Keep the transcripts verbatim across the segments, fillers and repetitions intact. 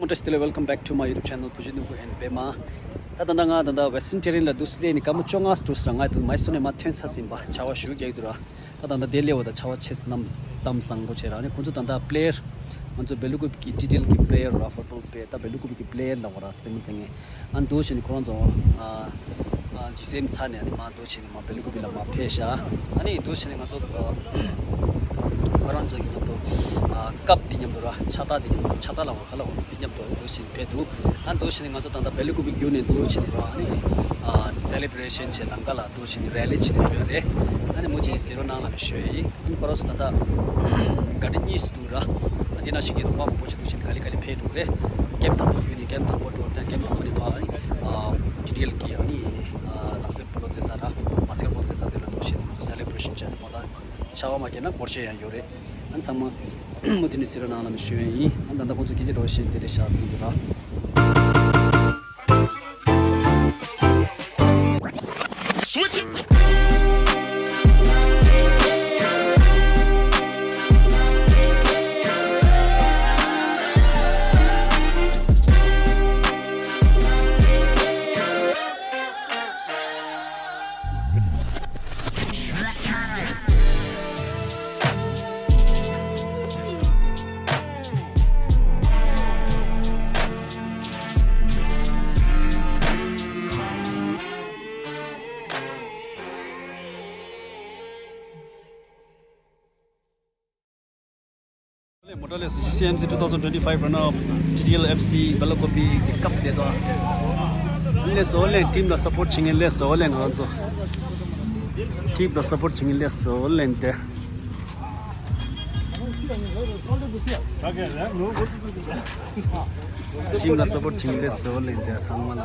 བཀྲ་ཤིས་བདེ་ལེགས། Welcome back to my YouTube channel བུ་བཞི་ནོར་བུ་ཨེན་པད་མ། ད་ད་ལྟ་ང་ད་ལྟ་Western Terrain ལ་འདུག་སེ་ནས་ནི་སྐར་མ་བཅོ་ལྔ་འགྲོ་ས་ར། ང་འདུག་མའི་སོ་ནས་མར་ཐོན་ཚར་ཟིན་པ། ཆར་པ་ཞེ་པོ་རྒྱག་གི་འདུག་ར། ད་ད་ལྟ་དེ་སླེབས་པ་ད་ཆར་པ་ཆེ་ཙམ་གཏམ་བཟང་པོ་བྱས་ར། ཨ་ནི་ཁོང་ཚོ་ད་ལྟ་པི་ལེ་ཡར་ང་ཚོ་བེ་ལུ་ཀུ་པི་གི་ཊི་ཌི་ཨེལ་གི་པི་ལེ་ཡར་ར། ཕུཊ་བོལ་པི་ལེ་ཡར། ད་བེ་ལུ་ཀུ་པི་གི་པི་ལེ་ཡར་ལབ་པ་ར། རྩེད་མོ་རྩེ་མཁན། ཨ་འདུག་སེ་ནི་ཁོ་རང་ཚོ་ཨ་ཨ་ཇི་སི་ཨེམ་ཚར་ནས་ཨ་ནི་མར་འདུག་སེ་ནི་མར་བེ་ལུ་ཀུ་པི་ལ་མར་ཕེབས་ཤག་ཨ་ནི་འདུག་སེ་ནི་ང་ཚོ་ཨ་ཁོ་རང་ཚོ་གི་མཉམ་དུ་ཨ་ཀབ་དེ་མཉམ་དུ་ར། ཕྱག་རྟགས་དེ་མཉམ་དུ། ཕྱག་རྟགས་ལབ་པ་ག་ལབ་པ་དེ་མཉམ་དུ་འདུག་སེ་ནི་ཕེབས་འདུག་ཨ་འདུག་སེ་ནི་ང་ཚོ་ད་ལྟ་བེ་ལུ་ཀུ་པི་བརྒྱུད་ནས་འདུག་སེ་ནི་ར། ཨ་ནི་ཨ་སེ་ལེ་བྷི་རེ་ཤན་བྱས་ལམ་ཁ་ལ་འདུག་སེ་ནི་རེ་ལི་བྱས་ནས་འགྲོ་ཡ་རེད། ཨ་ནི་མུ་མཐུད་ནས་གཟིགས་རོགས་གནང་ལབ་ནས་ཞུ་ཡ་ཡིན། ཨ་ནི་ཁོ་རང་ཚོ་ད་ལྟ་ག་འདྲ་གཉིས་སུ་འདུག་ར། ཨ་དེ་ནང་བཞིན་གྱི་རོགས་པ་མང་པོ་ཞིག་འདུག་སེ་ནི་ག་ལེ་ག་ལེ་ཕེབས་འགྲོ་རེད། ཀེམ་དང་པོ་བརྒྱུད་ནས། ཀེམ་དང་པོ་འགྲོ་དང་། ཀེམ་དང་པོ་ནས་ཕར་ཨ་ནི་ཨ་ཊི་ཌི་ཨེལ་གི་ཨ་ནི་ཨ་ལག་རྩེད་སྤོ་ལོ་རྩེ་ས་ར། བྷ་སི་ཀེ་ཊི་བྷོལ་རྩེ་ས་དེ་ལ་འདུག་སེ་ནི་ང་ཚོ་སེ་ལེ་བྷི་རེ་ཤན་བྱས་ནས་མོ་ད་ཆར་པ་མ་རྒྱག་ན་སྒོར་གཞས་ཡང་ཡོད་རེད། ཨ་ནི་ཚང་མ་མུ་མཐུད་ནས་གཟིགས་རོགས་གནང་ལབ་ནས་ཞུ་ཡ་ཡིན། ཨ་ནི་ད་ལྟ་ཁོང་ཚོ་སྐད་ཆ་འདྲ་བོ་བཤད་དེ་འདྲ་བཞག་ཚོ་ཁོང་ཚོ་ར། མོ་ཊ་ལས་སུ་ཇི་སི་ཨེམ་སི་two thousand twenty-five runner up ཊི་ཌི་ཨེལ་ཨེཕ་སི་བེ་ལ་ཀུ་པི་གི་ཀབ་དེ་དོ། ལས་སོ་ལེན། ཊིམ་ལ་སབ་པོར་ཊི་བྱེད་མཁན་ལས་སོ་ལེན། ང་ཚོ་ཊིམ་ལ་སབ་པོར་ཊི་བྱེད་མཁན་ལས་སོ་ལེན་ཏེ། ཊིམ་ལ་སབ་པོར་ཊི་བྱེད་མཁན་ལས་སོ་ལེན་ཏེ་ཚང་མ་ལ།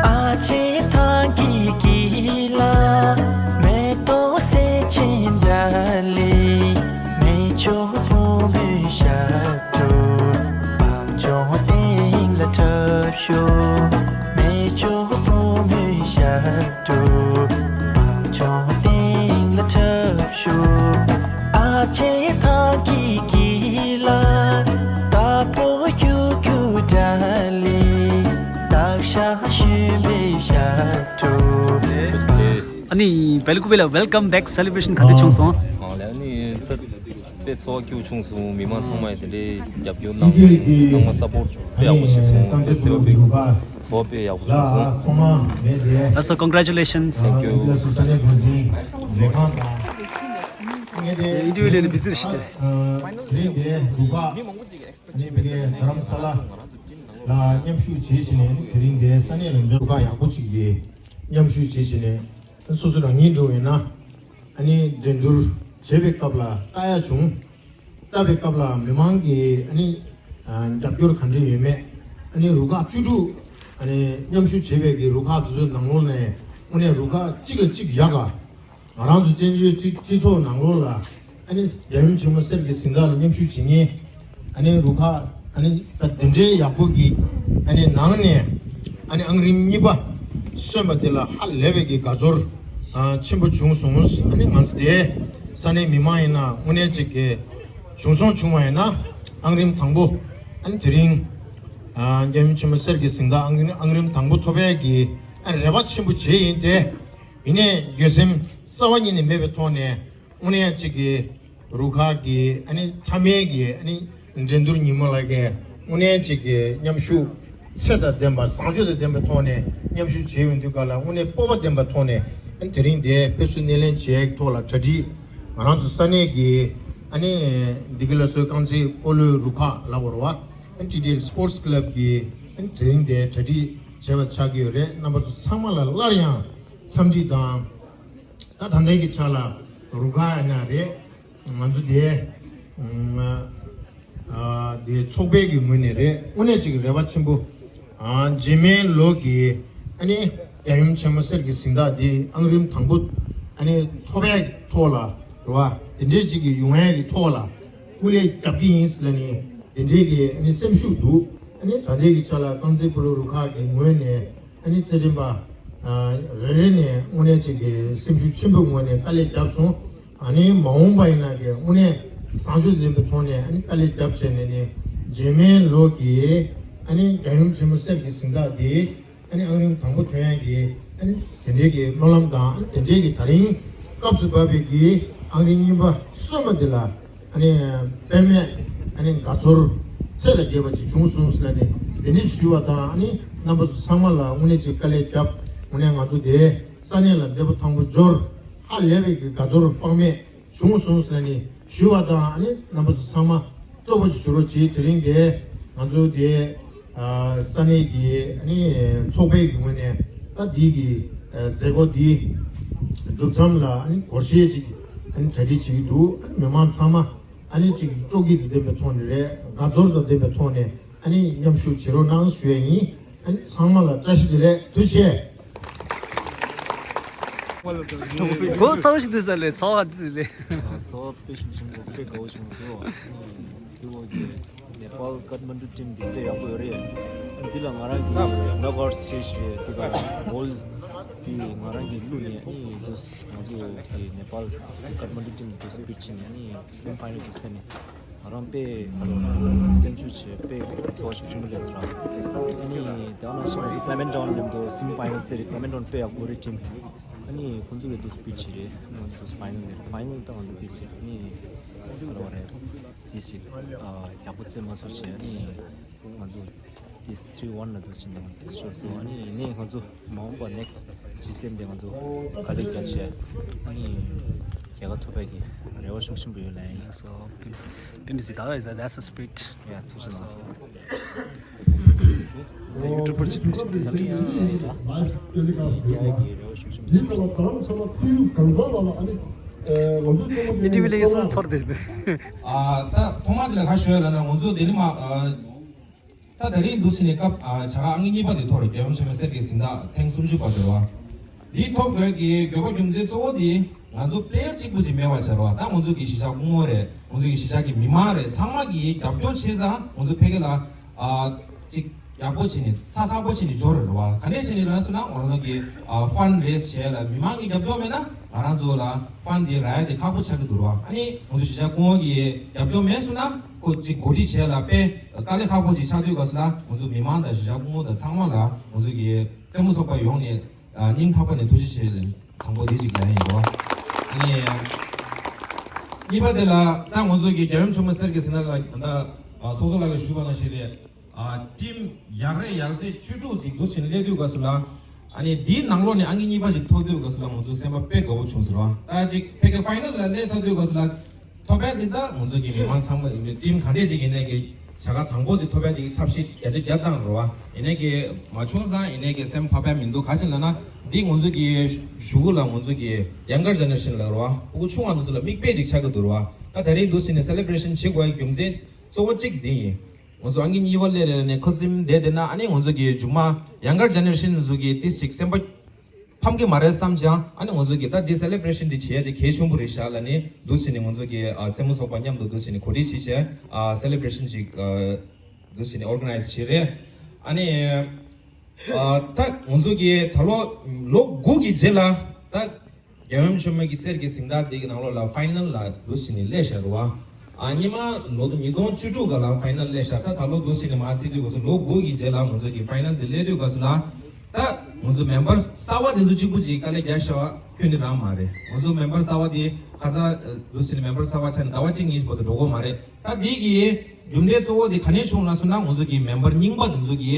ཨ་ཅེ་ཐང་གི་གི་ལ་མེ་ཏོག་སེ་ཆེན་འདྲ་ལེ། མེ་ཆུ་ཕོ་མོའི་ཞབས་བྲོ། བང་ཆུང་སྟེང་ལ་འཁྲབ་ཤོག་མེ་ཆུ་ཕོ་མོའི་ཞབས་བྲོ། བང་ཆུང་སྟེང་ལ་འཁྲབ་ཤོག་ཨ་ཅེ་ཐང་གི་གི་ལ་ད་ཕོ་ཁྱུ་ཁྱུ་འདྲ་ལེ། སྟག་ཤར་གཞོན་པའི་ཞབས་བྲོ། ཨ་ནི་བེལ་ཀུ་བེ་ལ་welcome back celebration ག་འདྲ་བྱུང་སོང་། ཨ་ལེ་ཨ་ནི་ད་དཔེ་ཚོར་བ་སྐྱིད་པོ་བྱུང་སོང་། མི་མང་ཚང་མས་དེ་འདྲའི་རྒྱབ་སྐྱོར་གནང་། ཚང་མ་སཔོར་ཊི་དཔེ་ཡག་པོ་བྱས་སོང་། དཔེ་སེ་བ་པི་ཚོར་བ་དཔེ་ཡག་པོ་བྱུང་སོང་། ལགས་སོ། Congratulations. Thank you. ཨིན་ཌི་ཝི་ཌུ་ཨལ་ནི་བི་ཛི་རེད་ཤག་དེ་རིང་དེ་རུ་ཁག་ཨ་ནི་ཕ་གིའི་རྡ་རམ་ས་ལ་ལ་མཉམ་ཞུགས་བྱེད་བྱས་ནས་དེ་རིང་དེ་ས་གནས་ལ་འབྱོར། རུ་ཁག་ཡག་པོ་ཅིག་གིས་མཉམ་ཞུགས་བྱེད་བྱས་ནས་སོ་སོ་རང་ཉིད་འགྲོ་བས་ན། ཨ་ནི་འགྲན་བསྡུར་བྱེད་པའི་སྐབས་ལ་ལྟ་ཡ་བྱུང་། ལྟ་བའི་སྐབས་ལ་མི་མང་གིས་ཨ་ནི་ཨ་རྒྱབ་སྐྱོར་ག་འདྲ་ཡོད་མེད། ཨ་ནི་རུ་ཁག་བཅུ་དྲུག་ཨ་ནི་མཉམ་ཞུགས་བྱེད་པའི་གི་རུ་ཁག་དེ་ཚོའི་ནང་ལོགས་ནས་དངོས་གནས་རུ་ཁག་གཅིག་ལ་གཅིག་ཡག་ག་ང་རང་ཚོ་བཙན་བྱོལ་སྤྱི་སྤྱི་ཚོགས་ནང་ལོགས་ལ་ཨ་ནི་རྒྱལ་ཡུམ་ཆེན་མོ་གསེར་གྱི་གཟེངས་རྟགས་ལ་མཉམ་ཞུགས་བྱེད་མཁན་ཨ་ནི་རུ་ཁག་ཨ་ནི་ད་དེ་འདྲའི་ཡག་པོ་གི་ཨ་ནི་ནང་ནས་ཨ་ནི་ཨང་རིམ་གཉིས་པ་སོན་པ་དེ་ལ་ཧ་ལས་པའི་གི་དགའ་ཚོར་ཨ་ཆེན་པོ་བྱུང་སོང་། ཨ་ནི་ང་ཚོ་དེ་ས་གནས་མི་མང་ཡིན་ན་དངོས་གནས་ཅིག་གི་བྱུང་སོང་། བྱུང་བ་ཡིན་ན་ཨང་རིམ་དང་པོ་ཨ་ནི་དེ་རིང་ཨ་རྒྱལ་ཡུམ་ཆེན་མོ་གསེར་གྱི་གཟེངས་རྟགས་ཨང་རིམ་ཨང་རིམ་དང་པོ་ཐོབ་ཡས་ཀྱི་ཨ་ནི་རེ་བ་ཆེན་པོ་བྱས་ཡིན་ཏེ། ཡིན་ནའི་འགྱོད་སེམས་རྩ་བ་ཉིད་ནས་མེད་པའི་ཐོག་ནས་དངོས་གནས་ཅིག་གི་རུ་ཁག་གི་ཨ་ནི་མཐའ་མའི་གི་ཨ་ནི་འགྲན་བསྡུར་ཉིན་མོ་ལ་གི་དངོས་གནས་ཅིག་གི་མཉམ་ཞུགས་ཚད་དང་ལྡན་པ་བཟང་སྤྱོད་དང་ལྡན་པའི་ཐོག་ནས་མཉམ་ཞུགས་བྱས་ཡོང་དུས་ག་ལ་དངོས་གནས་སྤོབས་པ་ལྡན་པའི་ཐོག་ནས་ཨ་ནི་དེ་རིང་འདིར་ཕེབས་བསུ་སྣེ་ལེན་བྱས་ཐོག་ལ་གྲ་སྒྲིག་ང་རང་ཚོ་ས་གནས་ཀྱི་ཨ་ནི་འདི་ག་ལ་སོའི་རྐང་རྩེད་སྤོ་ལོའི་རུ་ཁག་ལབ་དགོས་རེད་བ། ཨ་ནི་ཊི་ཌི་ཨེལ་སི་པོར་ཊི་སི་ཀི་ལབ་ཀྱིས་ཨ་ནི་དེ་རིང་འདིར་གྲ་སྒྲིག་བྱས་པ་ཆགས་ཀྱི་ཡོད་རེད། རྣམ་པ་ཚོ་ཚང་མ་ལ་སླར་ཡང་འཚམས་འདྲི་དང་། ད་ད་ལྟའི་གི་ཆ་ལ་རུ་ཁག་ཡིན་ན་རེད། ང་ཚོ་དེ་ཨ་དེ་ཚོགས་པའི་གི་ངོས་ནས་རེད། དངོས་གནས་ཅིག་རེ་བ་ཆེན་པོ། ཨ་རྗེས་མའི་ལོ་གི་ཨ་ནི་རྒྱལ་ཡུམ་ཆེན་མོ་གསེར་གྱི་གཟེངས་རྟགས་འདི་ཨང་རིམ་དང་པོ་ཨ་ནི་ཐོབ་ཡས་ཐོག་ལ་རེད་བ། དེ་འདྲའི་ཅིག་གི་ཡོང་ཡས་ཀྱི་ཐོག་ལ་སྐུ་ལས་རྒྱབ་ཀྱི་ཡིན་ཟེར་ནས་དེ་འདྲའི་གི་ཨ་ནི་སེམས་ཤུགས་འདུག་ཨ་ནི་ད་ལྟའི་གི་ཆ་ལ་རྐང་རྩེད་སྤོ་ལོ་རུ་ཁག་གི་ངོས་ནས་ཨ་ནི་རྩེད་འགྲན་པ་ཨ་རེ་རེ་ནས་དངོས་གནས་ཅིག་གི་སེམས་ཤུགས་ཆེན་པོའི་ངོས་ནས་དཀའ་ལས་བརྒྱབ་སོང་། ཨ་ནི་མ་འོངས་པ་ཡིན་ན་གི་དངོས་གནས་བཟང་སྤྱོད་ལྡན་པའི་ཐོག་ནས་ཨ་ནི་དཀའ་ལས་བརྒྱབ་བྱས་ནས་ནི་རྗེས་མའི་ལོ་གི་ཨ་ནི་རྒྱལ་ཡུམ་ཆེན་མོ་གསེར་གྱི་གཟེངས་རྟགས་དེ་ཨ་ནི་ཨང་རིམ་དང་པོ་ཐོན་ཡག་གི་ཨ་ནི་དེ་འདྲའི་གི་སྨོན་ལམ་དང་། ཨ་ནི་དེ་འདྲའི་གི་ད་རིང་སྐབས་སུ་བབས་པའི་གི་ཨང་རིམ་གཉིས་པ་སོན་པ་དེ་ལ་ཨ་ནི་དཔེ་མེད་ཨ་ནི་དགའ་ཚོར་ཚད་ལས་བརྒལ་བ་ཅིག་བྱུང་སོང་ཟེར་ནས་དེ་འདྲ་ཞུས་པ་དང་། ཨ་ནི་རྣམ་པ་ཚོ་ཚང་མ་ལ་དངོས་གནས་ཅིག་དཀའ་ལས་བརྒྱབ། དངོས་གནས་ང་ཚོ་དེ་ས་གནས་ལ་འདས་པོ་ཐང་པོ་འབྱོར། ཧ་ལས་པའི་གི་དགའ་ཚོར་དཔག་མེད་བྱུང་སོང་ཟེར་ནས་ཞུ་བ་དང་། ཨ་ནི་རྣམ་པ་ཚོ་ཚང་མ་སྤྲོ་པོ་ཞིག་བྱེད་རོགས་གྱིས། དེ་རིང་དེ་ང་ཚོ་དེ་ཨ་ས་གནས་ཀྱི་ཨ་ནི་ཚོགས་པའི་གི་ངོས་ནས་ད་འདི་གི་ཨ་མཛད་སྒོ་འདི་གྲུབ་མཚམས་ལ་ཨ་ནི་སྒོར་གཞས་ཅིག་ཨ་ནི་གྲ་སྒྲིག་བྱེད་ཀྱི་འདུག་ཨ་ནི་མི་མང་ཚང་མ་ཨ་ནི་ཅིག་སྤྲོ་སྐྱིད་དང་ལྡན་པའི་ཐོག་ནས་རེད། དགའ་ཚོར་དང་ལྡན་པའི་ཐོག་ནས་ཨ་ནི་མཉམ་ཞུགས་བྱེད་རོགས་གནང་ཞུ་ཡས་ཡིན། ཨ་ནི་ཚང་མ་ལ་བཀྲ་ཤིས་བདེ་ལེགས། ཐུགས་རྗེ་ཆེ། གོ་ཚ་བོ་ཞིག་འདུག་ས་ལེ། ཚ་བ་འདི་ལེ། ཚ་བ་དཔེ་ཞིམ་ཞིམ་པོ་དཔེ་དགའ་བོ་བྱུང་སོང་། དེ་འོག་གི་ ནེ་པཱལ་ཀཏ་མན་ཌུ་ཊིམ་འདི་དཔེ་ཡག་པོ་ཡོད་རེད། འདི་ལ་ང་རང་གི་ནོག་ཨའུཊ་སི་ཊེཇ་རེད། འདི་ག་གོལ་འདི་ང་རང་གིས་བླུགས་ནས་ཨ་ནི་འདུག་ང་ཚོ་གི་ནེ་པཱལ་ཀཏ་མན་ཌུ་ཊིམ་འདུག་སི་པིཊ་བྱས་ནས་ཨ་ནི་སེ་མི་ཕའི་ནལ་འདུག་སླེབས་ནས་ང་རང་དཔེ་སེམས་ཤུགས་ཆེ། དཔེ་ཚོར་བ་ཞིག་ཆེན་པོ་སླེབས་སོང་ར། ཨ་ནི་དེ་ནང་བཞིན་ང་ཚོ་ཀླེ་མན་ཊོན་མཉམ་དུ་སེ་མི་ཕའི་ནལ་རྩེ་རེད། ཀླེ་མན་ཊོན་དཔེ་ཡག་པོ་རེད་ཊིམ། ཨ་ནི་ཁོང་ཚོ་གི་འདུག་སི་པིཊ་བྱས་རེད། ང་ཚོ་འདུག་སི་ཕའི་ནལ་རེད། ཕའི་ནལ་ད་ང་ཚོ་འདི་བྱས་ཨ་ནི་ཨ་རོ་རེད། འདི་ཞིག་ཨ་ཡག་པོ་རྩེད་མ་ཚོར་བྱས། ཨ་ནི་ང་ཚོ་this three one ལ་འདུག་ཕྱིན་ནས་ང་ཚོ་ཤོར་སོང་། ཨ་ནི་ཡིན་ནའི་ང་ཚོ་མ་འོངས་པ་ནེག་སི་ཊི་ཇི་སི་ཨེམ་དེ་ང་ཚོ་དཀའ་ལས་རྒྱག་བྱས། ཨ་ནི་རྒྱལ་ཁ་ཐོབ་པའི་གི་རེ་བ་ཤུགས་ཆེན་པོ་ཡོད་ལ་ཡིན། So, Pim- Pimsi, that is, that's the spirit. Yeah, ཐུགས་རྗེ་གནང་། ཡ་ཐུགས་རྗེ་གནང་། ཡུ་ཊུབ་པར་ཅིག་ཐུགས་རྗེ་གནང་། ལའིབ་ཊེ་ལི་ཀ་སི་ཊི་ཡོད་ལ། འདི་ལ་རྡ་རམ་ས་ལ་ཁོར་ཡུག་གང་ཚང་ལ་ལ་ཨ་ནི་ཨེ་ང་ཚོ་གཙོ་བོ་དེ་ཨིན་ཊི་བྷིའུ་ལ་ཡིན་སོང་ཚོར་དེ། ཨ་ད་ཐོག་མ་དེ་ལ་ག་ཞུ་ཡ་ལ་ན་ང་ཚོ་དེ་ནི་མ་ཨ། ད་དེ་རིང་འདུག་སེ་ནས་སྐབས་ཨ་བྱ་དགའ་ཨང་གཉིས་པ་དེ་ཐོབ་རེད། རྒྱལ་ཡུམ་ཆེན་མོའི་གསེར་གྱི་གཟེངས་རྟགས་ཐེངས་སུམ་ཅུ་པ་དེ་རེད་བ། འདི་ཐོབ་དགོས་ཀྱི་དགོས་པ་རྒྱུ་མཚན་གཙོ་བོ་དེ་ང་ཚོ་པི་ལེ་ཡར་གཅིག་པུ་ཅིག་མེད་པ་བྱས་རེད་བ། ད་ང་ཚོ་གི་གཞིས་ཆགས་སྐུ་ངོ་རེད། ང་ཚོ་གི་གཞིས་ཆགས་ཀྱི་མི་མང་རེད། ཚང་མ་གིས་རྒྱབ་སྐྱོར་བྱས་ཙང་ང་ཚོ་ཕ་གི་ལ་ཨ་ཅིག་ཡག་པོ་བྱས་ནས་ཚགས་ཚགས་པོ་བྱས་ནས་འབྱོར་རེད་བ། ག་འདྲས་བྱས་ནས་ལབ་སོང་ན་ང་རང་ཚོ་གི་ཨ་ཕན་རེ་སི་བྱས་ལ་མི་མང་གི་རྒྱབ་སྐྱོར་མེད་ན་ང་རང་ཚོ་ལ་ཕན་དེ་རག་ཡ་དེ་ཁག་པོ་ཆགས་ཀྱི་འདུག་རེད་བ། ཨ་ནི་ང་ཚོ་གཞིས་ཆགས་སྐུ་ངོ་གི་རྒྱབ་སྐྱོར་མེད་སོང་ན་ཁོ་ཅིག་གོ་སྒྲིག་བྱས་ལ་དཔེ་དཀའ་ལས་ཁག་པོ་ཅིག་ཆགས་དུས་སྐབས་སུ་ལ་ང་ཚོ་མི་མང་དང་གཞིས་ཆགས་སྐུ་ངོ་དང་ཚང་མ་ལ་ང་ཚོ་གི་རྩེད་མོ་ཚོགས་པ་ཡོངས་ནས་ཨ་སྙིང་ཐག་པ་ནས་ཐུགས་རྗེ་ཆེ་ལ་དང་པོ་དེ་ཅིག་ལབ་ཡིན་རོ། ཨ་ནི་གཉིས་པ་དེ་ལ་ད་ང་ཚོ་གི་རྒྱལ་ཡུམ་ཆེན་མོ་གསེར་གྱི་གཟེངས་རྟགས་ལ་ད་ཚོགས་གཙོ་ལགས་ཀྱིས་ཞུས་པ་ནང་བཞིན་རེད། ཨ་ཊིམ་ཡག་རེད་ཡག་ཚད་བཅུ་དྲུག་ཅིག་འདུག་ཕྱིན་སླེབས་དུས་སྐབས་སུ་ལ། ཨ་ནི་འདིའི་ནང་ལོགས་ནས་ཨང་ཀི་གཉིས་པ་ཞིག་ཐོབ་དུས་སྐབས་སུ་ལ་ང་ཚོ་སེམས་པ་དཔེ་དགའ་བོ་བྱུང་ཟེར་བ། ད་ཅིག་ཕ་གི་ཕའི་ནལ་ལ་སླེབས་ཚར་དུས་སྐབས་སུ་ལ་ཐོབ་ཡ་འདི་ད་ང་ཚོ་གི་མི་མང་ཚང་མ་ཊིམ་ག་འདྲས་ཅིག་ཡིན་ནའི་གི་བྱ་དགའ་དང་པོ་འདི་ཐོབ་ཡ་འདི་གི་ཐབས་ཤེས་བརྒྱ་ཆ་བརྒྱ་བཏང་རོ་བ། ཡིན་ནའི་གི་མ་བྱུང་ཙང་ཡིན་ནའི་གི་སེམས་ཕམ་ཡ་མི་འདུག་ག་ཅི་ལབ་ན་འདི་ང་ཚོ་གི་གཞུག་གུ་ལ་ང་ཚོ་གི་ཡང་གར་ཇེ་ནེ་རེ་ཤན་ལ་རོ་བ། ཕྲུ་གུ་ཆུང་བ་ང་ཚོ་ལ་མིག་དཔེ་ཅིག་ཆགས་ཀྱི་འདུག་རོ་བ། ད་ད་རེས་འདུག་ཟེར་ནས་སེ་ལེ་བྷ་རེ་ཤན་བྱེད་དགོས་ཡ་རྒྱུ་མཚན་གཙོ་བོ་གཅིག་འདི་ཡིན། ང་ཚོ་ཨང་ཀི་གཉིས་པ་སླེབས་རེད་ནས་ཁ་ཚིམ་བསྡད་བསྡད་ན་ཨ་ནི་ང་ཚོ་གི་མཇུག་མ་ཡང་གར་ཇེ་ནེ་རེ་ཤན་ཚོ་གི་ཏིས་ཅིག་སེམས་པ་ཕམ་གི་མ་རེད་བསམ་ཅང་ཨ་ནི་ང་ཚོ་གི་ད་འདི་སེ་ལེ་བྷ་རེ་ཤན་འདི་བྱེད་ཡ་དེ་གལ་ཆེན་པོ་རེད་ཤག་ལབ་ནས་འདུག་ཟེར་ནས་ང་ཚོ་གི་ཨ་རྩེད་མོ་ཚོགས་པ་མཉམ་དུ་འདུག་ཟེར་ནས་གོ་སྒྲིག་བྱས་བྱས་ཨ་སེ་ལེ་བྷ་རེ་ཤན་ཅིག་ཨ་འདུག་ཟེར་ནས་ཨོར་ག་ནའི་ཛི་བྱས་རེད། ཨ་ནི་ཨ་ད་ང་ཚོ་གི་ད་ལོ་ལོ་དགུ་གི་རྗེས་ལ་ད། རྒྱལ་ཡུམ་ཆེན་མོ་གི་གསེར་གྱི་གཟེངས་རྟགས་འདི་གི་ནང་ལོགས་ལ་ཕའི་ནལ་ལ་འདུག་ཟེར་ནས་སླེབས་ཤག་རེད་བ། ཨ་ཉི་མ་ལོ་ཉིས་སྟོང་བཅུ་དྲུག་ག་ལ་ཕའི་ནལ་སླེབས་ཤག་ད་ད་ལོ་འདུག་ཟེར་ནས་མ་ཚིག་དུས་སྐབས་སུ་ལོ་དགུ་གི་རྗེས་ལ་ང་ཚོ་གི་ཕའི་ནལ་འདི་སླེབས་དུས་སྐབས་སུ་ལ། ད་ང་ཚོ་མེམ་པར་གསར་བ་དེ་ཚོ་གཅིག་པུ་གཅིག་དཀའ་ལས་རྒྱག་ཤག་ཁྱོན་ནས་རང་མ་རེད། ང་ཚོ་མེམ་པར་གསར་བ་དེ་ཁ་སང་འདུག་ཟེར་ནས་མེམ་པར་གསར་བ་ཆགས་ནས་ཟླ་བ་གཅིག་གཉིས་བར་དུ་འགྲོ་གི་མ་རེད། ད་འདི་གི་རྒྱུ་འབྲས་གཙོ་བོ་དེ་ག་ནས་བྱུང་ལབ་སོང་ན་ང་ཚོ་གི་མེམ་པར་རྙིང་པ་དེ་ཚོ་གི་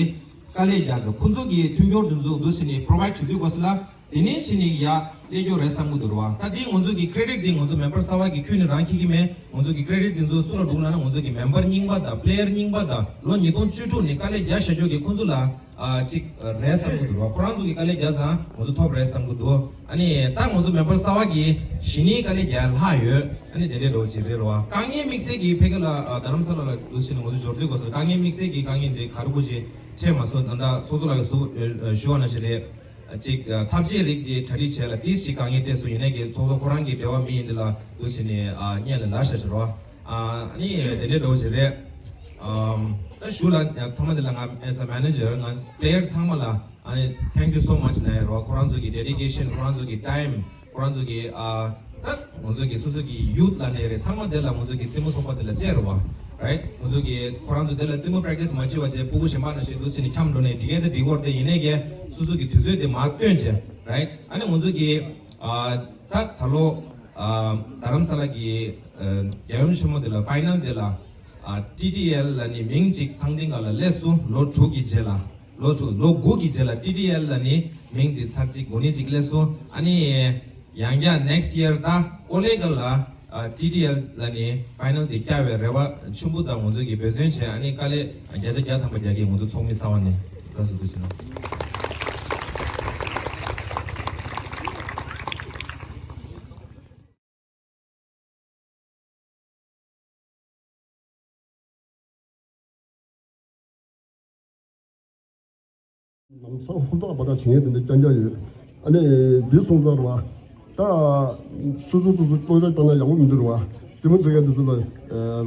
དཀའ་ལས་རྒྱག་ཟེར་ཁོ་ཚོ་གི་མཐུན་སྦྱོར་དེ་ཚོ་འདུག་ཟེར་ནས་པྲོ་བའིཌ་བྱེད་དུས་སྐབས་སུ་ལ། དེ་ནས་ཕྱི་ནས་ཡ་སླེབས་རྒྱུ་རེད་བསམ་གི་འདུག་རེད་བ། ད་དེ་ང་ཚོ་གི་ཀེ་རེ་ཌིཊ་དེ་ང་ཚོ་མེམ་པར་གསར་བ་གི་ཁྱོན་ནས་རང་འཁྱེར་གི་མེད། ང་ཚོ་གི་ཀེ་རེ་ཌིཊ་དེ་ཚོ་སུ་ལ་འདུག་ལབ་ན་ང་ཚོ་གི་མེམ་པར་རྙིང་པ་དང་པི་ལེ་ཡར་རྙིང་པ་དང་ལོ་ཉིས་སྟོང་བཅུ་དྲུག་ནས་དཀའ་ལས་རྒྱག་བཞག་ཆོག་གི་ཁོང་ཚོ་ལ་ཨ་ཅིག་རེད་བསམ་གི་འདུག་རེད་བ། ཁོ་རང་ཚོ་གི་དཀའ་ལས་རྒྱག་ཙང་ང་ཚོ་ཐོབ་རེད་བསམ་གི་འདུག་ཨ་ནི་ད་ང་ཚོ་མེམ་པར་གསར་བ་གི་གཞི་ནས་དཀའ་ལས་རྒྱག་ལྷག་ཡོད། ཨ་ནི་དེ་འདྲའི་འདྲ་བོ་ཅིག་རེད་རེད་བ། དཀའ་ངལ་དམིགས་བསལ་གི་ཕ་གི་ལ་ཨ་རྡ་རམ་ས་ལ་ལ་འདུག་ཟེར་ནས་ང་ཚོ་འབྱོར་དུས་སྐབས་སུ་དཀའ་ངལ་དམིགས་བསལ་གི་དཀའ་ངལ་འདི་ག་རེ་གོ་ཅིག་འཕྲད་མ་སོང་། ད་ལྟ་ཚོགས་གཙོ་ལགས་ཀྱིས་ཞུ་བ་ནང་བཞིན་རེད། ཅིག་ཐབས་ཤེས་རིགས་དེ་གྲ་སྒྲིག་བྱས་ལ་དེ་ཞིག་དཀའ་ངལ་འཕྲད་སོང་། ཡིན་ནའི་གི་ཚོགས་གཙོ་ཁོ་རང་གི་འབྲེལ་བ་མི་ཡིན་འདི་ལ་འདུག་ཟེར་ནས་ཨ་སྙན་ལ་ལབ་བཞག་བྱས་རོ། ཨ་ནི་དེ་འདྲའི་འདྲ་བོ་ཞིག་རེད། ཨམ་ད་ཞུ་ལ་ཐ་མ་དེ་ལ་ང་as a manager ང་པི་ལེ་ཡར་ཚང་མ་ལ་ཨ་ནི་thank you so much ལབ་ཡ་རོ། ཁོ་རང་ཚོ་གི་ཌེ་ཌི་ཀེ་ཤན་ཁོ་རང་ཚོ་གི་ཊའིམ། ཁོ་རང་ཚོ་གི་ཨ་ད་ང་ཚོ་གི་སོ་སོ་གི་ཡུཐ་ལ་ནས་རེད། ཚང་མ་དེ་ལ་ང་ཚོ་གི་རྩེད་མོ་ཚོགས་པ་དེ་ལ་སྤྲད་རེད་བ། རའིཊ། ང་ཚོ་གི་ཁོ་རང་ཚོ་དེ་ལ་རྩེད་མོ་པྲེག་ཊི་སི་མ་བྱེད་པ་བྱས་ཕྲུ་གུ་གཞན་པ་ནང་བཞིན་འདུག་ཟེར་ནས་འཁྱམས་འགྲོ་ནས་འགྲིག་གི་ད་འགྲིག་གི་རེད་དེ། ཡིན་ནའི་གི་སོ་སོ་གི་དུས་ཚོད་དེ་མར་བཏོན་བྱས་རའིཊ། ཨ་ནི་ང་ཚོ་གི་ཨ་ད་ད་ལོ་ཨ་རྡ་རམ་ས་ལ་གི་ཨ་རྒྱལ་ཡུམ་ཆེན་མོ་དེ་ལ་ཕའི་ནལ་དེ་ལ་ཨ་ཊི་ཊི་ཨེལ་ལ་ནི་མིང་གཅིག་ཐང་སྟེང་ག་ལ་སླེབས་སོང་། ལོ་དྲུག་གི་རྗེས་ལ། ལོ་དྲུག་ལོ་དགུ་གི་རྗེས་ལ་ཊི་ཊི་ཨེལ་ལ་ནི་མིང་དེ་ཚར་གཅིག་གོ་གནས་གཅིག་སླེབས་སོང་། ཨ་ནི་ཡང་བསྐྱར་ནེག་སི་ཡར་ད་ཀོ་ལེ་གལ་ལ་ཨ་ཊི་ཊི་ཨེལ་ལ་ནི་ཕའི་ནལ་དེ་བསྐྱལ་བའི་རེ་བ་ཆེན་པོ་དང་ང་ཚོ་གི་འབད་བརྩོན་བྱས། ཨ་ནི་དཀའ་ལས་བརྒྱ་ཆ་བརྒྱ་ཐམ་པ་རྒྱག་གི། ང་ཚོ་ཚོགས་མི་གསར་བ་ནས་དགའ་བསུ་འདུག་ཟེར་ན། ལམ་སང་ཧུར་ཐག་པ་ཐག་བྱེད་མཁན་དེ་འདྲ་རྐྱང་རྐྱང་ཡོད། ཨ་ནི་འདི་སོང་ཙང་རེད་བ། ད་སོ་སོ་སོ་སོ་ལྟོ་ཆས་བཏང་ན་ཡག་པོ་མི་འདུག་རེད་བ། རྩེད་མོ་རྩེ་མཁན་དེ་ཚོ་ལ་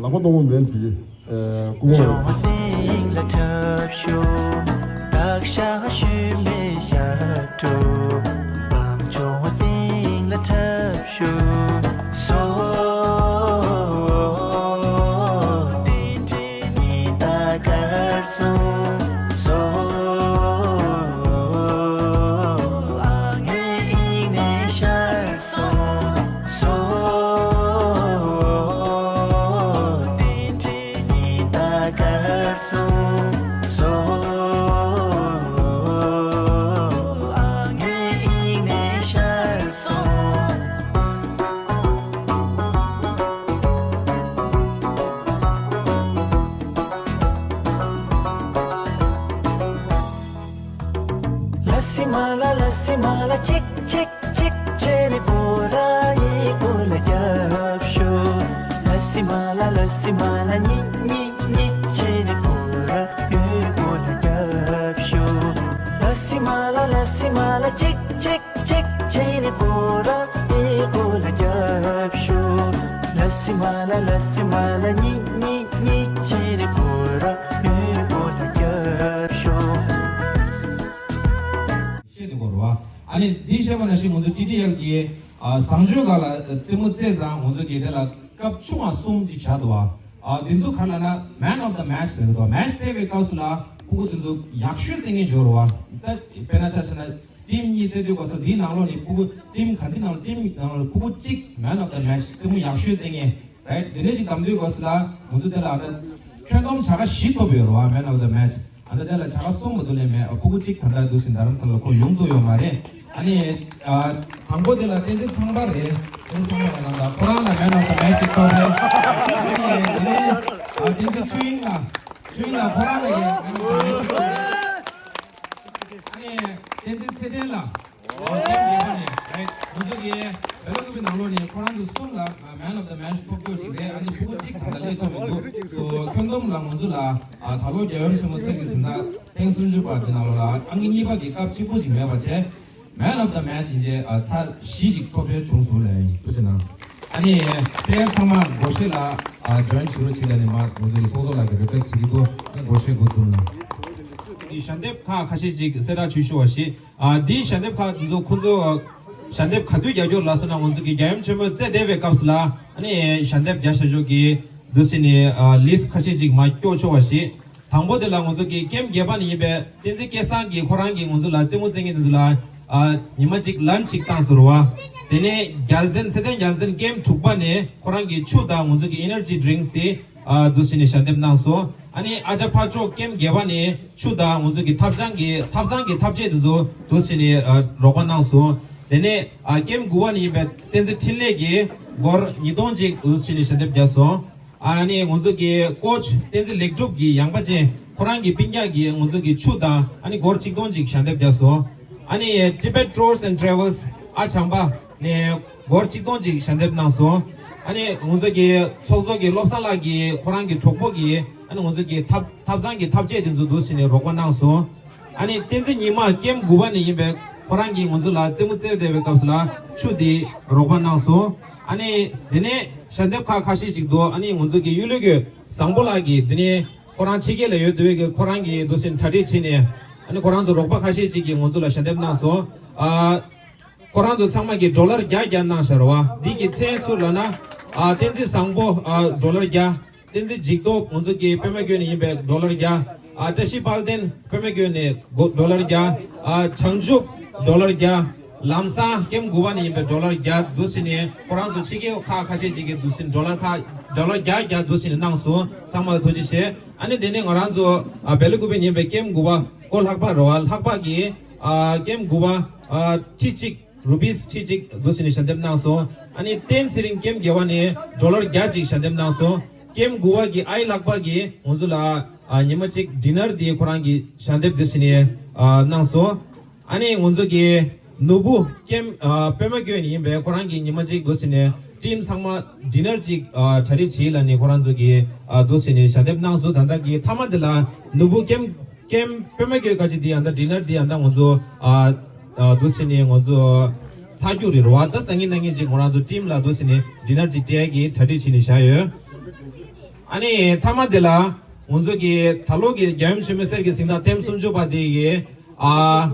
ལག་པ་གཏོང་བ་མེད་ཟེར། སྐུ་ངོ། སྐྱོང་བ་གླིང་ལ་འཁྲབ་ཤོག་བདག་ཤ་ཞུས་མེད་ཤ་དྲུག་བང་སྐྱོང་བ་གླིང་ལ་འཁྲབ་ཤོག་སོ། ཏིང་ཏིང་ཉི་ཟླ་གར་སོང་། སོ། ཨ་ངའི་དབྱིངས་ནས་ཤར་སོང་། སོ། ཏིང་ཏིང་ཉི་ཟླ་གར་སོང་། སོ། ཨ་ངའི་དབྱིངས་ནས་ཤར་སོང་། ལ་སི་མ་ལ་ལ་སི་མ་ལ་གཅིག་གཅིག་གཅིག་བྱས་ནས་ཁོ་ར་ཡི་གོ་ལ་རྒྱབ་ཤོག་ལ་སི་མ་ལ་ལ་སི་མ་ལ་གཉིས་གཉིས་གཉིས་བྱས་ནས་ཁོ་ར་ཡི་གོ་ལ་རྒྱབ་ཤོག་ལ་སི་མ་ལ་ལ་སི་མ་ལ་གཅིག་གཅིག་གཅིག་བྱས་ནས་ཁོ་ར་ཡི་གོ་ལ་རྒྱབ་ཤོག་ལ་སི་མ་ལ་ལ་སི་མ་ལ་གཉིས་གཉིས་གཉིས་བྱས་ནས་ཁོ་ར་ཡི་གོ་ལ་རྒྱབ་ཤོག་བཤད་དེ་གོ་རུ་བ། ཨ་ནི་འདི་བཤད་པ་ནང་བཞིན་ང་ཚོ་ཊི་ཊི་ཨེལ་གྱི་ཨ་བཟང་སྤྱོད་སྒང་ལ་རྩེད་མོ་རྩེས་ཙང་ང་ཚོ་གི་དེ་ལ་སྐབས་ཆུང་བ་གསུམ་ཅིག་བཞག་འདུག་བ། ཨ་འདི་ཚོ་ག་ལ་ན་Man of the Match་ཟེར་འདུག་མེ་ཆི་རྩེ་བའི་སྐབས་སུ་ལ་ཕྲུ་གུ་དེ་ཚོ་ཡག་ཤོས་རྩེ་མཁན་ཡོད་རུ་བ། ད་དཔེར་ན་ཆ་བཞག་ན་ཊིམ་གཉིས་རྩེ་དུས་སྐབས་སུ་འདིའི་ནང་ལོགས་ནས་ཕྲུ་གུ་ཊིམ་ག་འདི་ནང་ལོགས་ཊིམ་ནང་ལོགས་ཕྲུ་གུ་གཅིག་Man of the Match་རྩེད་མོ་ཡག་ཤོས་རྩེ་མཁན། རའིཊ། དེ་འདྲ་ཞིག་བདམས་དུས་སྐབས་སུ་ལ་ང་ཚོ་དེ་ལ་ཨ་ད་ཁྱོན་བསྡོམས་བྱ་དགའ་བཞི་ཐོབ་ཡོད་རེད་བ། Man of the Match། ཨ་ད་དེ་ལ་བྱ་དགའ་གསུམ་མ་གཏོགས་ལེན་མེད། ཨ་ཕྲུ་གུ་གཅིག་ད་ལྟ་འདུག་སེ་རྡ་རམ་ས་ལ་ཁོ་ཡོང་ཐུབ་ཡོད་མ་རེད། ཨ་ནི་ཨ་དང་པོ་དེ་ལ་བསྟན་འཛིན་ཚངས་པ་རེད། བསྟན་འཛིན་ཚངས་པ་ལ་ནང་ལ་ཁོ་རང་ལ་Man of the Match་ཅིག་ཐོབ་རེད། ཨ་ནི་དེ་ནས་ཨ་བསྟན་འཛིན་ཆོས་དབྱིངས་ལ། ཆོས་དབྱིངས་ལ་ཁོ་རང་ལ་ཡང་Man of the Match་ཅིག་ཐོབ་རེད། ཨ་ནི་བསྟན་འཛིན་ཚེ་བརྟན་ལ། ཨོ་ཊིམ་བརྒྱད་པ་ནས་རའིཊ། ང་ཚོ་གི་བེ་ལ་ཀུ་པི་ནང་ལོགས་ནས་ཁོ་རང་ཚོ་གསུམ་ལ་Man of the Match་ཐོབ་རྒྱུ་ཅིག་རེད། ཨ་ནི་ཕྲུ་གུ་གཅིག་ད་ལྟ་སླེབས་ཐུབ་མི་འདུག་སོ་ཁྱོན་བསྡོམས་ལ་ང་ཚོ་ལ་ཨ་ད་ལོ་རྒྱལ་ཡུམ་ཆེན་མོ་གསེར་གྱི་གཟེངས་རྟགས་ཐེངས་སུམ་ཅུ་པ་འདི་ནང་ལོགས་ལ་ཨང་ཀི་གཉིས་པ་གི་སྐབས་གཅིག་པོ་ཅིག་མེད་པ་བྱས། Man of the Match་ཡིན་ཅེས་ཨ་ཚར་བཞི་ཅིག་ཐོབ་ཐོན་བྱུང་སོང་ལ་ཡིན། ཐུགས་རྗེ་གནང་། ཨ་ནི་པླེ་ཡར་ཚང་མ་སྒོར་གཞས་ལ་ཨ་ཇོ་ཡིན་བྱེད་རོགས་བྱེད་ལ་ནི་མ་ང་ཚོ་གི་ཚོགས་གཙོ་ལགས་ཀྱི་རི་ཀུ་ཨེ་སི་ཊི་བྱེད་ཀྱི་འདུག་ཨ་ནི་སྒོར་གཞས་འགོ་བཙུགས་གནང་། ཞལ་འདེབས་ཁག་ཁ་ཤས་ཅིག་གསལ་བསྒྲགས་ཞུ་ཞུ་བ་ཞིག་ཨ་འདིའི་ཞལ་འདེབས་ཁག་འདི་ཚོ་ཁོ་ཚོ་ཞལ་འདེབས་ག་དུས་རྒྱག་རྒྱུ་ལ་སོགས་ན་ང་ཚོ་གི་རྒྱལ་ཡུམ་ཆེན་མོའི་རྩེད་བསྡད་པའི་སྐབས་སུ་ལ་ཨ་ནི་ཞལ་འདེབས་རྒྱག་བྱ་ཆོག་གི་འདུག་སེ་ནི་ཨ་ལིསི་ཁ་ཤས་ཅིག་མར་སྐྱོར་ཆོག་པ་ཞིག་དང་པོ་དེ་ལ་ང་ཚོ་གི་ཀེམ་བརྒྱད་པ་ནས་ཡིན་པའི་བསྟན་འཛིན་སྐལ་བཟང་གིས་ཁོ་རང་གིས་ང་ཚོ་ལ་རྩེད་མོ་རྩེད་མཁན་དེ་ཚོ་ལ་ཨ་ཉི་མ་གཅིག་ལན་ཅིག་བཏང་སོང་རེད་བ། དེ་ནས་རྒྱལ་མཚན་ཚེ་བརྟན་རྒྱལ་མཚན་ཀེམ་དྲུག་པ་ནས་ཁོ་རང་གིས་ཆུ་དང་ང་ཚོ་གི་ཨེ་ནར་ཇི་ཌི་རིང་སི་དེ་ཨ་འདུག་སེ་ནས་ཞལ་འདེབས་གནང་སོང་། ཨ་ནི་ཨ་ཅག་ཕར་ཕྱོགས་ཀེམ་བརྒྱད་པ་ནས་ཆུ་དང་ང་ཚོ་གི་ཐབ་ཚང་གི་ཐབ་ཚང་གི་ཐབ་ཆས་དེ་ཚོ་འདུག་སེ་ནས་ཨ་རོགས་པ་གནང་སོང་། དེ་ནས་ཨ་ཀེམ་དགུ་པ་ནས་ཡིན་པའི་བསྟན་འཛིན་འཕྲིན་ལས་ཀྱིས་སྒོར་ཉིས་སྟོང་ཅིག་འདུག་སེ་ནས་ཞལ་འདེབས་བརྒྱབ་སོང་། ཨ་ནི་ང་ཚོ་གི་ཀོ་ཆི་བསྟན་འཛིན་ལེགས་གྲུབ་ཀྱི་ཡངས་པ་ཅན་ཁོ་རང་གི་སྤུན་ཀྱག་གིས་ང་ཚོ་གི་ཆུ་དང་ཨ་ནི་སྒོར་ཆིག་སྟོང་ཅིག་ཞལ་འདེབས་བརྒྱབ་སོང་། ཨ་ནི་Tibet Tours and Travels་ཨ་བྱང་པ་ནས་སྒོར་ཆིག་སྟོང་ཅིག་ཞལ་འདེབས་གནང་སོང་། ཨ་ནི་ང་ཚོ་གི་ཚོགས་གཙོ་གི་བློ་བཟང་ལགས་ཀྱིས་ཁོ་རང་གི་གྲོགས་པོ་གིས་ཨ་ནི་ང་ཚོ་གི་ཐབ་ཐབ་ཚང་གི་ཐབ་ཆས་དེ་ཚོ་འདུག་སེ་ནས་རོགས་པ་གནང་སོང་། ཨ་ནི་བསྟན་འཛིན་ཉི་མ་ཀེམ་དགུ་པ་ནས་ཡིན་པའི་ཁོ་རང་གིས་ང་ཚོ་ལ་རྩེད་མོ་རྩེ་བསྡད་པའི་སྐབས་སུ་ལ་ཆུ་དེ་རོགས་པ་གནང་སོང་། ཨ་ནི་དེ་ནས་ཞལ་འདེབས་ཁག་ཁ་ཤས་ཤིག་འདུག་ཨ་ནི་ང་ཚོ་གི་གཡུ་ལོ་གི་བཟང་པོ་ལགས་ཀྱིས་དེ་ནས་ཁོ་རང་ཕྱི་རྒྱལ་ལ་ཡོད་དུས་ཀྱི་ཁོ་རང་གིས་འདུག་སེ་གྲ་སྒྲིག་བྱས་ནས་ཨ་ནི་ཁོ་རང་ཚོ་རོགས་པ་ཁ་ཤས་ཤིག་གིས་ང་ཚོ་ལ་ཞལ་འདེབས་གནང་སོང་། ཨ་ཁོ་རང་ཚོ་ཚང་མ་གིས་ཌོ་ལར་བརྒྱ་བརྒྱ་གནང་བཞག་རེད་བ། འདི་གི་མཚན་སུ་ལབ་ན་ཨ་བསྟན་འཛིན་བཟང་པོ་ཨ་ཌོ་ལར་བརྒྱ། བསྟན་འཛིན་འཇིགས་སྟོབས་ང་ཚོ་གི་པད་མ་བཀོད་ནས་ཡིན་པའི་ཌོ་ལར་བརྒྱ། ཨ་བཀྲ་ཤིས་དཔལ་ལྡན་པད་མ་བཀོད་ནས་སྒོ་ཌོ་ལར་བརྒྱ། ཨ་བྱང་ཆུབ་ཌོ་ལར་བརྒྱ། ལམ་སང་ཀེམ་དགུ་པ་ནས་ཡིན་པའི་ཌོ་ལར་བརྒྱ་འདུག་སེ་ནས་ཁོ་རང་ཚོ་ཕྱི་རྒྱལ་ཁག་ཁ་ཤས་ཅིག་གིས་འདུག་སེ་ཌོ་ལར་ཁག་ཌོ་ལར་བརྒྱ་བརྒྱ་འདུག་སེ་ནས་གནང་སོང་། ཚང་མ་ལ་ཐུགས་རྗེ་ཆེ། ཨ་ནི་དེ་ནས་ང་རང་ཚོ་ཨ་བེ་ལ་ཀུ་པེ་ནས་ཡིན་པའི་ཀེམ་དགུ་པ་ཀོ་ལྷག་པ་རེད་བ། ལྷག་པ་གིས་ཨ་ཀེམ་དགུ་པ་ཨ་ཁྲི་གཅིག་རུ་པིས་ཁྲི་གཅིག་འདུག་སེ་ནས་ཞལ་འདེབས་གནང་སོང་། ཨ་ནི་བསྟན་ཚེ་རིང་ཀེམ་བརྒྱད་པ་ནས་ཌོ་ལར་བརྒྱ་ཅིག་ཞལ་འདེབས་གནང་སོང་། ཀེམ་དགུ་པ་གི་ཨའི་ལྷག་པ་གིས་ང་ཚོ་ལ་ཨ་ཉི་མ་གཅིག་ཌི་ནར་དེ་ཁོ་རང་གིས་ཞལ་འདེབས་འདུག་སེ་ནས་ཨ་གནང་སོང་། ཨ་ནི་ང་ཚོ་གི་ནོར་བུ་ཀེམ་ཨ་པད་མ་བཀོད་ནས་ཡིན་པའི་ཁོ་རང་གིས་ཉི་མ་གཅིག་འདུག་སེ་ནས་ཊིམ་ཚང་མ་ཌི་ནར་གཅིག་ཨ་གྲ་སྒྲིག་བྱེད་ལབ་ནས་ཁོ་རང་ཚོ་གིས་ཨ་འདུག་སེ་ནས་ཞལ་འདེབས་གནང་སོང་། ད་ལྟ་གི་མཐའ་མ་དེ་ལ་ནོར་བུ་ཀེམ་ཀེམ་པད་མ་བཀོད་ཁ་ཅིག་འདི་ཡང་ད་ཌི་ནར་འདི་ཡང་ད་ང་ཚོ་ཨ་ཨ་འདུག་སེ་ནས་ང་ཚོ་ཚར་རྒྱུ་རེད་རེད་བ། ད་སང་ཉིན་གནངས་ཉིན་ཅིག་ང་རང་ཚོ་ཊིམ་ལ་འདུག་སེ་ནས་ཌི་ནར་ཅིག་སྤྲད་ཀྱི་གྲ་སྒྲིག་བྱས་ནས་བཞག་ཡོད། ཨ་ནི་མཐའ་མ་དེ་ལ་ང་ཚོ་གི་ད་ལོ་གི་རྒྱལ་ཡུམ་ཆེན་མོའི་གསེར་གྱི་གཟེངས་རྟགས་ཐེངས་སུམ་ཅུ་པ་དེ་གི་ཨ་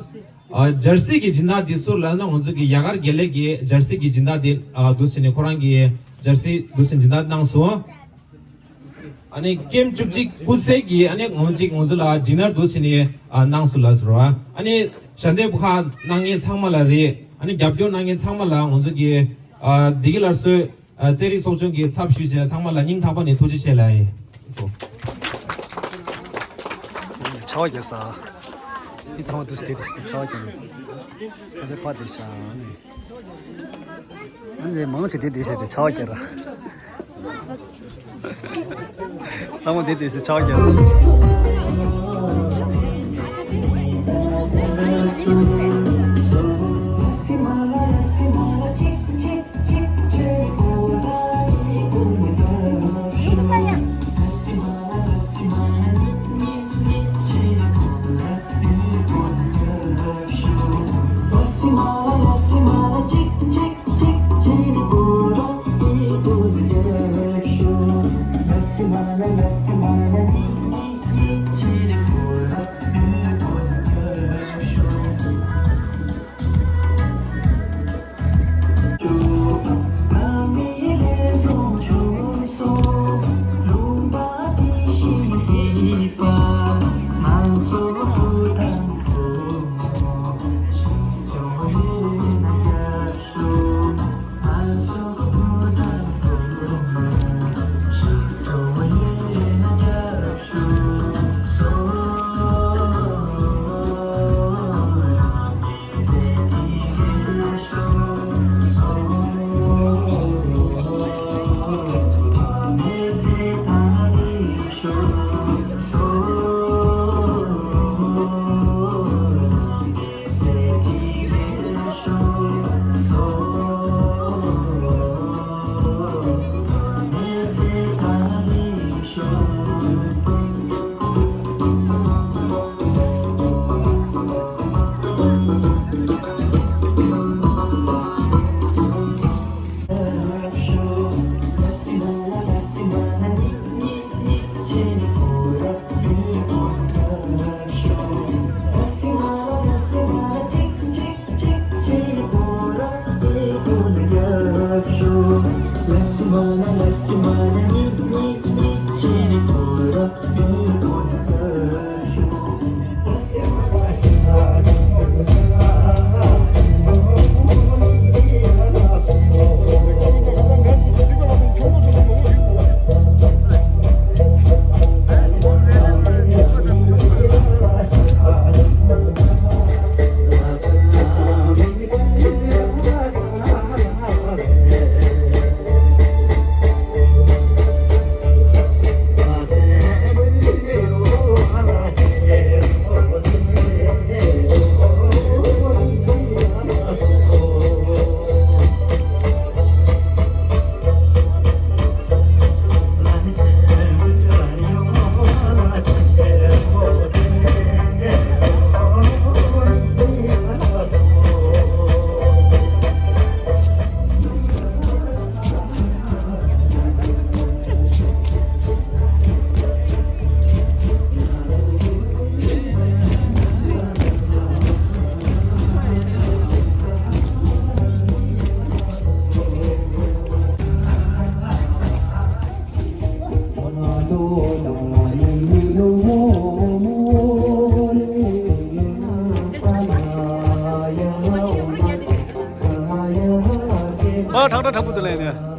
ཨ་ཇར་སི་གི་སྦྱིན་བདག་དེ་སུ་ལབ་ན་ང་ཚོ་གི་རྒྱ་གར་དགེ་ལེགས་ཀྱི་ཇར་སི་གི་སྦྱིན་བདག་དེ་ཨ་འདུག་སེ་ནས་ཁོ་རང་གི་ཇར་སི་འདུག་སེ་སྦྱིན་བདག་གནང་སོང་། ཨ་ནི་ཀེམ་བཅུ་གཅིག་སྐུ་ཚེ་གི་ཨ་ནི་ངོ་གཅིག་ང་ཚོ་ལ་ཌི་ནར་འདུག་སེ་ནས་ཨ་གནང་སོང་ལགས་སོ། ཨ་ནི་ཞལ་འདེབས་ཁག་གནང་མཁན་ཚང་མ་ལ་རེད། ཨ་ནི་རྒྱབ་སྐྱོར་གནང་མཁན་ཚང་མ་ལ་ང་ཚོ་གི་ཨ་བདེ་སྐྱིད་སླར་གསོའི་ཨ་རྩེད་རིགས་ཚོགས་ཆུང་གི་ཚབ་ཞུས་བྱས་ཚང་མ་ལ་སྙིང་ཐག་པ་ནས་ཐུགས་རྗེ་ཆེ་ལབ་ཡིན་སོ། ཆ་བ་རྒྱག་ས། མི་ཚང་མ་འདུག་སེ་བསྡད་དེ་ཆ་བ་རྒྱག་ནས། ཁ་ཆེ་ཕ་དེ་ཤ་ནི། ཨ་ནི་མང་ཆེ་དེ་དེ་བྱས་ཏེ་ཆ་བ་རྒྱག་ར། ཚང་མ་དེ་དེ་བྱས་ཆ་བ་རྒྱག་ར། མ་ཁྲག་ཁྲག་ཁྲག་པོ་དེ་ལས་ནས།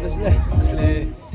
ལགས་སོ།